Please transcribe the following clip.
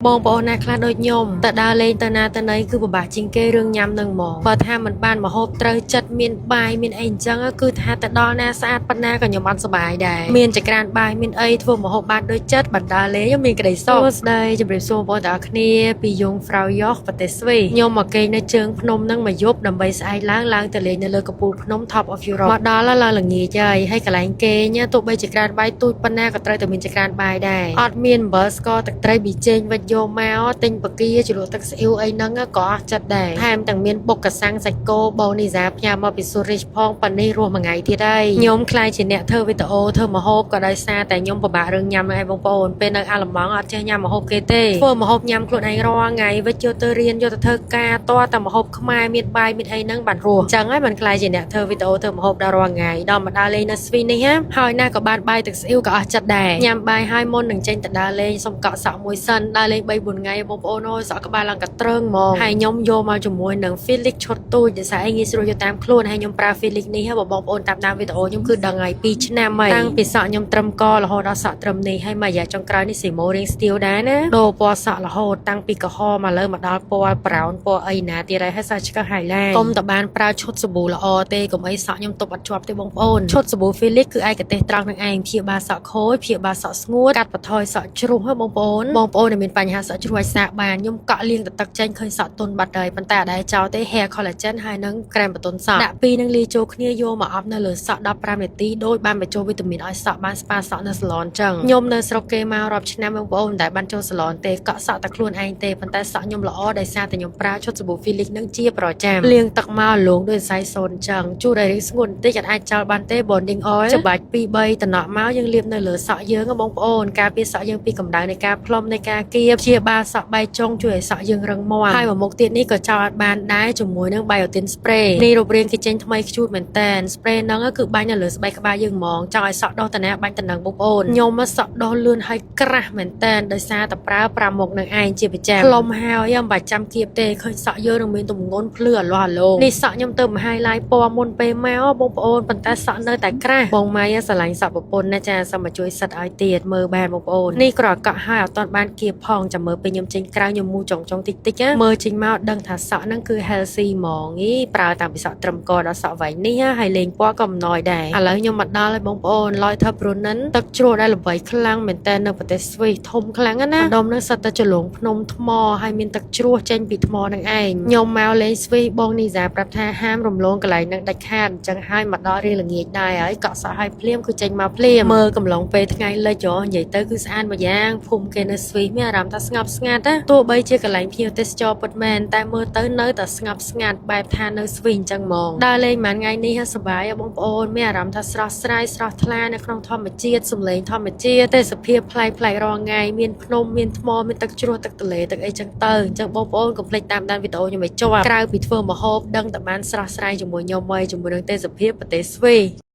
បងប្អូនណាខ្លះដូចខ្ញុំទៅដើរលេងទៅណាទៅណីគឺពិបាកជាងគេរឿងញ៉ាំនឹងហ្មងបើថាមិនបានម្ហូបត្រូវចិត្តមានបាយមានអីអញ្ចឹងគឺថាទៅដល់ណាស្អាតប៉ុណ្ណាក៏ខ្ញុំអត់សប្បាយដែរមានចក្រានបាយមានអីធ្វើម្ហូបបានដូចចិត្តបណ្ដើរលេងខ្ញុំមានក្តីសុខសួស្តីជម្រាបសួរបងប្អូនទាំងអស់គ្នាពីយងហ្វ្រៅយ៉កប្រទេសស្វីខ្ញុំមកគេងនៅជើងភ្នំនឹងមួយយប់ដើម្បីស្អែកឡើងឡើងទៅលេងនៅលើកំពូលភ្នំ Top of Europe មកដល់ឡើងល្ងាចហើយហើយកន្លែងគេងទោះបីចក្រានបាយទូចប៉ុណ្ណាក៏ត្រូវតែមានចក្រានបាយដែរអត់មានអំបិលស្ករទឹកត្រីប៊ីចេងវិចយកមកទិញបកាជ្រលក់ទឹកស្អ៊ីវអីហ្នឹងក៏អស់ចិត្តដែរថែមទាំងមានបុកកសាំងសាច់គោបូនីសាផ្ញើមកពីស៊ូរិចផងប៉ានេះរស់មួយថ្ងៃទៀតហើយខ្ញុំខ្លាយជាអ្នកធ្វើវីដេអូធ្វើម្ហូបក៏ដោយសារតែខ្ញុំពិបាករឿងញ៉ាំហ្នឹងឯងបងប្អូនពេលនៅអាល្លឺម៉ង់អត់ចេះញ៉ាំម្ហូបគេទេធ្វើម្ហូបញ៉ាំខ្លួនឯងរាល់ថ្ងៃវិចយកទៅរៀនយកទៅធ្វើការតតែម្ហូបខ្មែរមានបាយមានអីហ្នឹងបានរស់អញ្ចឹងហើយមិនខ្លាយជាអ្នកធ្វើវីដេអូធ្វើម្ហូបដល់រាល់ថ្ងៃដល់មកដើរលេងនៅស្វីនេះណាហើយណាក៏បានបាយទឹកស្អ៊ីវក៏អស់ចិត្តដែរញ៉ាំបាយហើយមុននឹងចេញទៅដើរលេងសុំកក់សក់មួយសិនដើរលេង3 4ថ្ងៃបងប្អូនអើយសក់ក្បាលឡើងកត្រឹងហ្មងហើយខ្ញុំយកមកជាមួយនឹង Felix ឈុតទូចដោយសារអីងាយស្រួលយកតាមខ្លួនហើយខ្ញុំប្រើ Felix នេះហើយបើបងប្អូនតាមដានវីដេអូខ្ញុំគឺដឹងហើយ2ឆ្នាំហើយតាំងពីសក់ខ្ញុំត្រឹមករហូតដល់សក់ត្រឹមនេះហើយមួយរយៈចុងក្រោយនេះស៊ីម៉ូរៀងស្ទៀវដែរណាដូរពណ៌សក់រហូតតាំងពីក្រហមមកលើមកដល់ពណ៌ brown ពណ៌អីណាទៀតហើយហើយសក់ឆ្កឹះ highlight កុំតបានប្រើឈុតសាប៊ូល្អទេកុំអីសក់ខ្ញុំទប់អត់ជាប់ទេបងប្អូនឈុតសាប៊ូ Felix គឺឯកទេសត្រង់នឹងឯងព្យាបាលសក់ខូចព្យាបាលសក់ស្ងួតកាត់បន្ថយសក់ជ្រុះហ៎បងប្អូនបងប្អូនដែលមានបញ្ហាសក់ជ្រុះឲ្យសាកបានខ្ញុំកក់លាងទឹកទឹកចេញឃើញសក់ទន់បាត់ហើយប៉ុន្តែអត់ដែរចោលទេ hair collagen ហើយនិងក្រែមបន្ទន់សក់ដាក់ពីរនឹងលាយចូលគ្នាយកមកអប់នៅលើសក់15នាទីដោយបានបញ្ចូលវីតាមីនឲ្យសក់បានស្ប៉ាសក់នៅសាឡនចឹងខ្ញុំនៅស្រុកគេមករាប់ឆ្នាំបងប្អូនមិនដែលបានចូលសាឡនទេកក់សក់តែខ្លួនឯងទេប៉ុន្តែសក់ខ្ញុំល្អដោយសារតែខ្ញុំប្រើឈុតសាប៊ូ Felix នឹងជាប្រចាំលាងទឹកមកលងដោយសរសៃសូត្រចឹងជូតឲ្យរាងស្ងួតបន្តិចអាចចោលបានទេ bonding oil ច្បាច់2 3តំណក់មកយើងលាបនៅលើសក់យើងហ៎បងប្អូនការពារសក់យើងពីកម្ដៅនៃការផ្លុំនៃការគៀបព្យាបាលសក់បែកចុងជួយឲ្យសក់យើងរឹងមាំហើយមួយមុខទៀតនេះក៏ចោលអត់បានដែរជាមួយនឹង biotin spray នេះរូបរាងគេចេញថ្មីខ្ជូតមែនតើ spray ហ្នឹងគឺបាញ់នៅលើស្បែកក្បាលយើងហ្មងចង់ឲ្យសក់ដុះតាណាបាញ់តំណឹងបងប្អូនខ្ញុំមកសក់ដុះលឿនហើយក្រាស់មែនតើដោយសារតែប្រើប្រាំមុខនឹងឯងជាប្រចាំផ្លុំហើយមិនបាច់ចាំគៀបទេឃើញសក់យើងនឹងមានទម្ងន់ភ្លឺអាលាស់អាឡូងនេះសក់ខ្ញុំទៅម highlight ពណ៌មុនពេលមកបងប្អូនប៉ុន្តែសក់នៅតែក្រាស់បងម៉ៃស្រឡាញ់សក់ប្រពន្ធណាចាសូមមកជួយសិតឲ្យទៀតមើលបានបងប្អូននេះក្រកក់ហើយអត់ទាន់បានគៀបផងចាំមើលពេលខ្ញុំចេញក្រៅខ្ញុំមូចុងចុងតិចតិចណាមើលចេញមកដឹងថាសក់ហ្នឹងគឺ healthy ហ្មងអីប្រើតាំងពីសក់ត្រឹមកដល់សក់វែងនេះហើយលេងពណ៌ក៏មិនណយដែរឥឡូវខ្ញុំមកដល់ហើយបងប្អូន Lauterbrunnen ទឹកជ្រោះដែលល្បីខ្លាំងមែនតើនៅប្រទេសស្វីសធំខ្លាំងណាស់ដុំនឹងសិតតែចលងភ្នំថ្មហើយមានទឹកជ្រោះចេញពីថ្មនឹងឯងខ្ញុំមកលេងស្វីសបងនីសាប្រាប់ថាហាមរំលងកន្លែងនឹងដាច់ខាតអញ្ចឹងហើយមកដល់រៀងល្ងាចដែរហើយកក់សក់ឲ្យភ្លាមគឺចេញមកភ្លាមមើលកំឡុងពេលថ្ងៃលិចហ៎និយាយទៅគឺស្អាតមួយយ៉ាងភូមិគេនៅស្វីសមានអារម្មណ៍ថាស្ងប់ស្ងាត់ណាទោះបីជាកន្លែងភ្ញៀវទេសចរពិតមែនតែមើលទៅនៅតែស្ងប់ស្ងាត់បែបថានៅស្វីសអញ្ចឹងហ្មងដើរលេងមួយថ្ងៃនេះសប្បាយបងប្អូនមានអារម្មណ៍ថាស្រស់ស្រាយស្រស់ថ្លានៅក្នុងធម្មជាតិសំឡេងធម្មជាតិទេសភាពប្លែកៗរាល់ថ្ងៃមានភ្នំមានថ្មមានទឹកជ្រោះទឹកទន្លេទឹកអីចឹងទៅអញ្ចឹងបងប្អូនកុំភ្លេចតាមដានវីដេអូខ្ញុំឲ្យជាប់ក្រៅពីធ្វើម្ហូបដឹងតែបានស្រស់ស្រាយជាមួយខ្ញុំហើយជាមួយនឹងទេសភាពប្រទេសស្វីស។